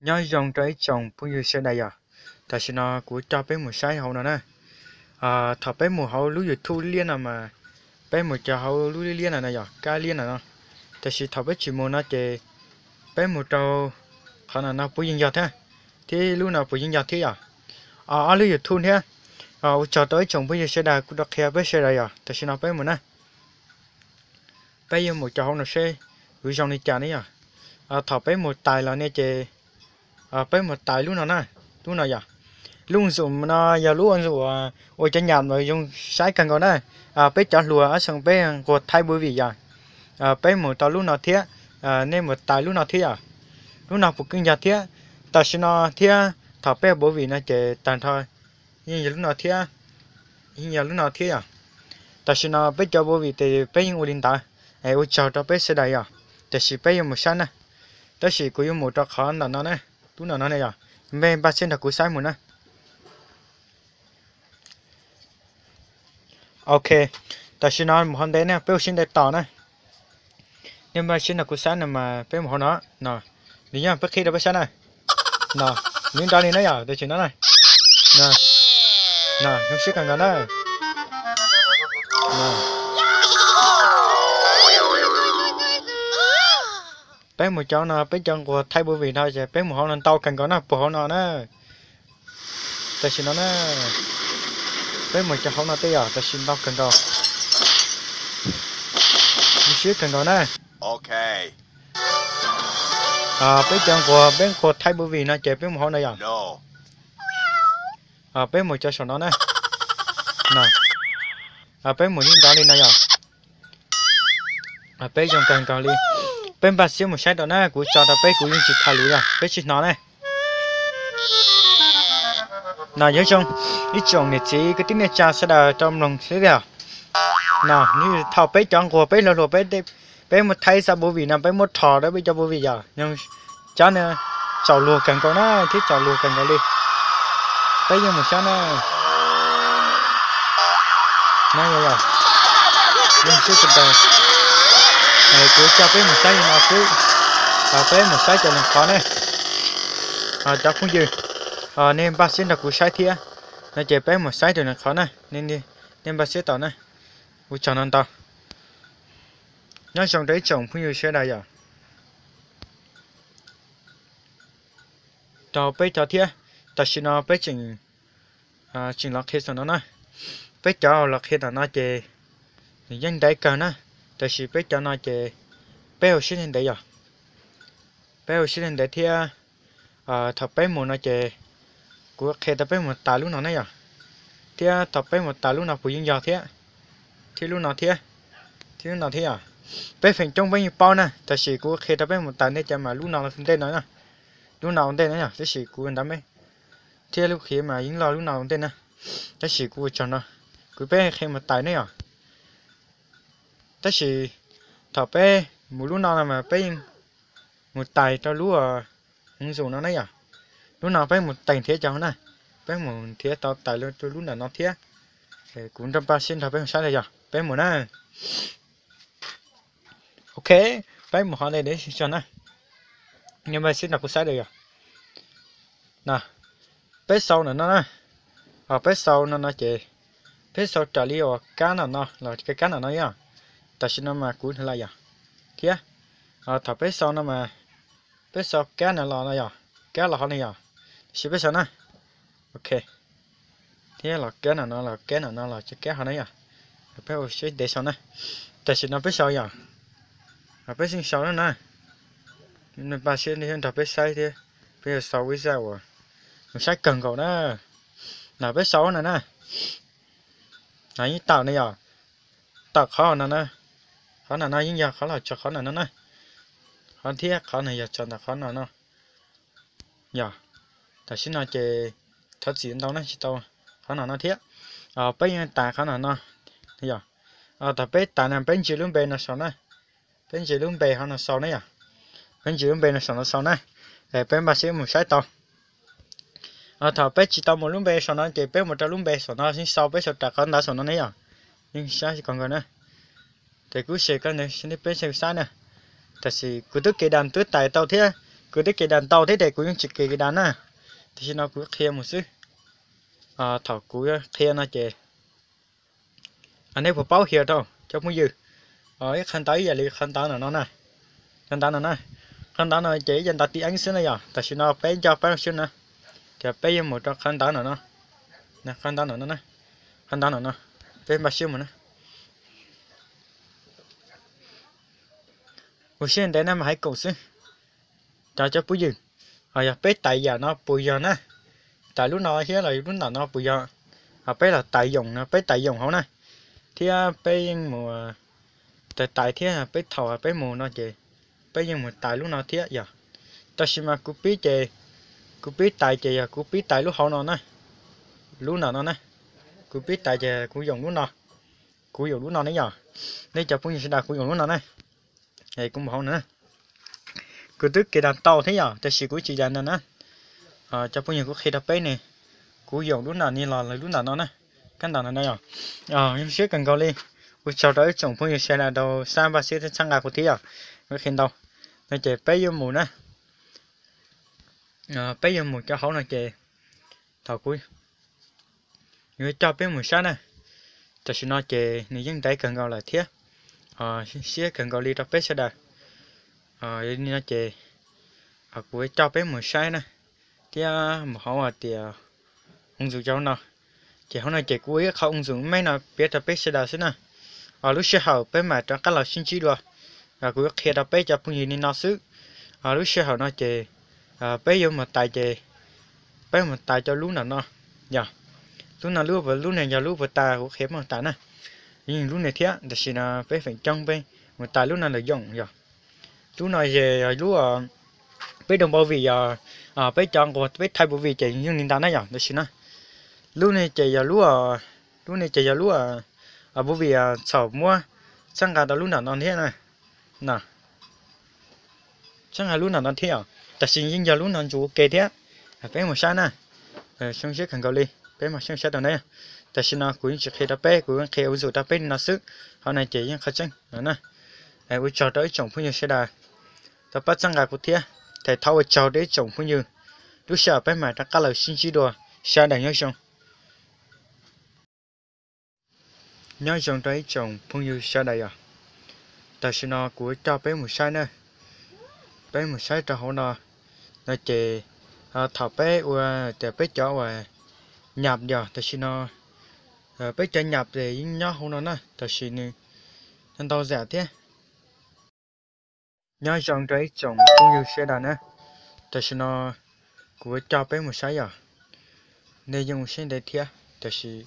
Nyob zoo rau ib tsoom phooj ywg sawv daws yom, tam sim no kuv coj peb mus saib hauv no na. Thaum peb mus hauv lub YouTube liab liab no mas, peb mus cov hauv lub liab liab no no yom, kab liab no no. Tam sim thaum peb tsis mus no ces peb mus rau qhov no no puas yeej yog thiab, thiab lub no puas yeej yog thiab yom. Ob lub YouTube thiab. Ua tsaug rau ib tsoom phooj ywg sawv daws kuv rov qhia peb sawv daws yom, tam sim no peb mus na. Peb yuav mus cov hauv no seb yuav zoo li cas ne yom. Thaum peb mus tais los ne ces peb mus tais lub no na, lub no yom. Lub nzum no yog lub nzum ua cov nyam mas zoo saib kawg nkaus na. Peb cov hluas ab xeem peb nquag thaib movie yom. Peb mus tau lub no thiab, nej mus tais lub no thiab yom. Lub no puas yeej yog thiab, tam sim no thiab thaum peb ua movie no ces tag nrho yeej yog lub no thiab, yeej yog lub no thiab yom. Tam sim no peb cov movie ces peb yeej ua li ntawd, es ua tsaug rau peb sawv daws yom. Tam sim peb yuav mus saib na, tab sis kuv yuav mus rau qhov ntawm no na, lub no no ne yom. Npaj siab nrog kuv saib mus na. Ok, tam sim no mus hauv ntej na, peb ua siab ntev tos na. Nej npaj siab nrog kuv saib no mas peb mus hauv no no. Nws yeej peb qhib rau peb saib na. No, nws nrov li no yom, tam sim no na. No, no zoo siab kawg nkaus na. Peb mus cov no, peb cov nquag thaib movie no ces peb mus hauv no ntau kawg nkaus na, puag hauv no na. Tam sim no na, peb mus cov hauv no tej yom, tam sim ntau kawg nkaus. Zoo siab kawg nkaus na. Peb cov nquag, peb nquag thaib movie no ces peb mus hauv no yom. Peb mus cov saum no na. Peb mus li ntawd li no yom. Peb zoo kawg nkaus li. Peb npaj siab mus saib rau na, kuv tso rau peb, kuv yeej tsis tham lus yom, peb sib hnov ne. No nyob zoo ib tsoom niam txiv kwv tij neej tsa sawv daws rau mloog xwb tiag. No, thaum peb cov nquag peb hluas hluas, peb muab thaij ib txoj movie no, peb muab rho rau peb cov movie yom, cov no txaus luag kawg nkaus na, thiab txaus luag kawg nkaus li. Peb yeej mus saib na. No yog, yeej sib tw ntawd, kuv coj peb mus saib li no xwb. Peb mus saib cov neeg qhov ne. Cov phooj ywg, nej npaj siab nrog kuv saib thiab no ces peb mus saib tus neeg qhov na. Nej npaj siab tau na. Ua tsaug no ntau. Nyob zoo rau ib tsoom phooj ywg sawv daws yom. Rau peb cov thiab, tam sim no peb tseem, tseem los qhia saum no na. Peb cov los qhia tom no ces nws yeej ntev kawg na, tab sis peb cov no ces peb ua siab ntev yom. Peb ua siab ntev thiab. Thaum peb mus no ces kuv qhia tau peb mus tas lub no na yom, thiab thaum peb mus tas lub no puas yeej yog thiab, thiab lub no thiab, thiab lub no thiab yom. Peb feem coob peb yeej paub na, tab sis kuv qhia rau peb mus tas ntej cas mas lub no ntej no, lub no ua ntej no yom, tab sis kuv ntawd me, thiab lub qhia mas yeej loj lub no ua ntej na, tab sis kuv ua tsaug no, kuv peb qhia mus tais ne yom. Tab sis thaum peb mus lub no no mas peb yeej mus tais rau lub hmoov zoom no na yom. Lub no peb mus tais nrhiav cov hauv na, peb mus nrhiav tau tais rau lub ntawm no thiab. Kuv nrog npaj siab nrog peb mus saib los yog peb mus na. Ok, peb mus hov ntej deb tso na. Npaj siab nrog kuv saib los yog. No, peb sau ntawm no na. Peb sau no no ces peb sau raws li uas kab no no los kab no no yom. Tam sim no mas kuv lam yog thiab. Thaum peb sau no mas peb sau kab no los no yom, kab los hov no yom. Tam sim peb sau na. Ok, thiab los kab no no los kab no no los cov kab hov na yom. Peb ua siab ntev sau na. Tam sim no peb sau yom. Peb xeej sau na na. Npaj siab nrog peb saib thiab. Peb yuav sau ib zaj uas mus saib kawg nkaus na. No peb sau no na. No yeej tawm no yom. Tawm qhov no na. Qhov no no yeej yog qhov los txog qhov no no na. Qhov thiab qhov no yog txog ntawm qhov no no. Yog, tam sim no ces thov txim ntau na tsis tau qhov no no thiab. Peb yeej tas qhov no no. Yog, thaum peb tas no peb ntsia lub npe no saum na. Peb ntsia lub npe hov no sau na yom. Peb ntsia lub npe no saum no sau na. Peb npaj siab mus saib tau. Thaum peb tsis tau mus lub npe saum no ces peb mus rau lub npe saum no xeej sau, peb sau rau qhov ntawd saum no ne yom. Yeej saib kawg nkaus na. Ces kuv xav koj ntawd peb xeej saib na. Tab sis kuv twb ke das twb tais tau thiab, Kuv twb kis das ntau thiab ces kuv yeej tsis kis kis das na. Tam sim no kuv qhia mus xwb. Thaum kuv qhia no ces nej puas paub hiam rau cov phooj ywg? Ib qhov ntawv ib yam li qhov ntawv no no na. Qhov ntawv no na, qhov ntawv no ces ib yam ntawv tib eeb xwb na yom. Tam sim no peb nco peb xwb na, ces peb yuav mus rau qhov ntawv no no, qhov ntawv no no, qhov ntawv no no, peb npaj siab mus na. Ua siab ntev na mas hais koom xwb. Cov cov phooj ywg, yog peb tais yam no puas yog na? Tais lub no thiab los lub ntawm no puas yog? Peb los tais yoom no, peb tais yoom hauv na, thiab peb yeej mus tais tais thiab peb thaum peb mus no ces peb yeej mus tais lub no thiab yog. Tab sis mas kuv pib ces, kuv pib tais ces yog kuv pib tais lub hauv no na, lub ntawm no na. Kuv pib tais ces kuv yoom lub no, kuv yoom lub no ne yog. Nej cov phooj ywg sawv daws, kuv yoom lub no na. Kuv mus hauv no na. Kuv twb kis das ntau thiab yog, tab sis kuv tsis das ntau na. Cov phooj ywg, kuv qhia rau peb ne, kuv yoom lub ntawm ni los lub ntawm no na, kab ntawm no na yog. Zoo siab kawg nkaus li. Ua tsaug rau ib tsoom phooj ywg sawv daws rau sab npaj siab thiab txhawb nqa kuv thiab yog, kuv qhia ntau. No ces peb yuav mus na, peb yuav mus cov hauv no ces thaum kuv yuav coj peb mus saib na. Tam sim no ces nws yeej ntev kawg nkaus lawm thiab, siab kawg nkaus li rau peb sawv daws. Yog li no ces kuv yuav coj peb mus saib na, thiab mus hauv hais tias ua ntxuv cov no. Ces hauv no ces kuv ua ib qho ua ntxuv me no piav rau peb sawv daws xwb na. Lub sij hawm peb mam rov qab los sib ntsib dua. Kuv yuav qhia rau peb cov phooj ywg li no xwb. Lub sij hawm no ces peb yuav mus tais ces peb mus tais cov lub ntawm no yog. Lub no lub, lub no yog lub puag ta kuv qhia peb mus tais na. Yeej lub no thiab, tam sim no peb feem coob peb mus tais lub no lawm yoom yog. Lub no ces yog lub peb doog npau vim yog, peb cov nquag peb thaij npau vim ces yeej li ntawd na yog. Tam sim no lub no ces yog lub, lub no ces yog lub npau vim txhaum muab txhawb nqa rau lub ntawm no thiab na. Txhawb nqa lub ntawm no thiab yog, tam sim yeej yog lub no ntsuas ua ke thiab. Peb mus saib na. Zoo siab kawg nkaus li, peb mam sib saib rau ntawd. Tam sim no kuv yeej tsis qhia rau peb, kuv qhia ua ntxuv rau peb li no xwb. Hauv no ces yeej qhov tseeb no na. Ua tsaug rau ib tsoom phooj ywg sawv daws tau pab txhawb nqa kuv thiab. Thov ua tsaug rau ib tsoom phooj ywg. Lub sij hawm peb mam rov qab los sib ntsib dua. Sawv daws nyob zoo. Nyob zoo rau ib tsoom phooj ywg sawv daws yog. Tam sim no kuv coj peb mus saib na. Peb mus saib rau hauv no, no ces thaum peb ua tias peb cov uas nyam yog, tam sim no peb cov nyam ces yeej nyob hauv no na, tam sim nws ntau zam thiab. Nyob zoo rau ib tsoom phooj ywg sawv daws na. Tam sim no kuv coj peb mus saib yog, nej yeej ua siab ntev thiab, tam sim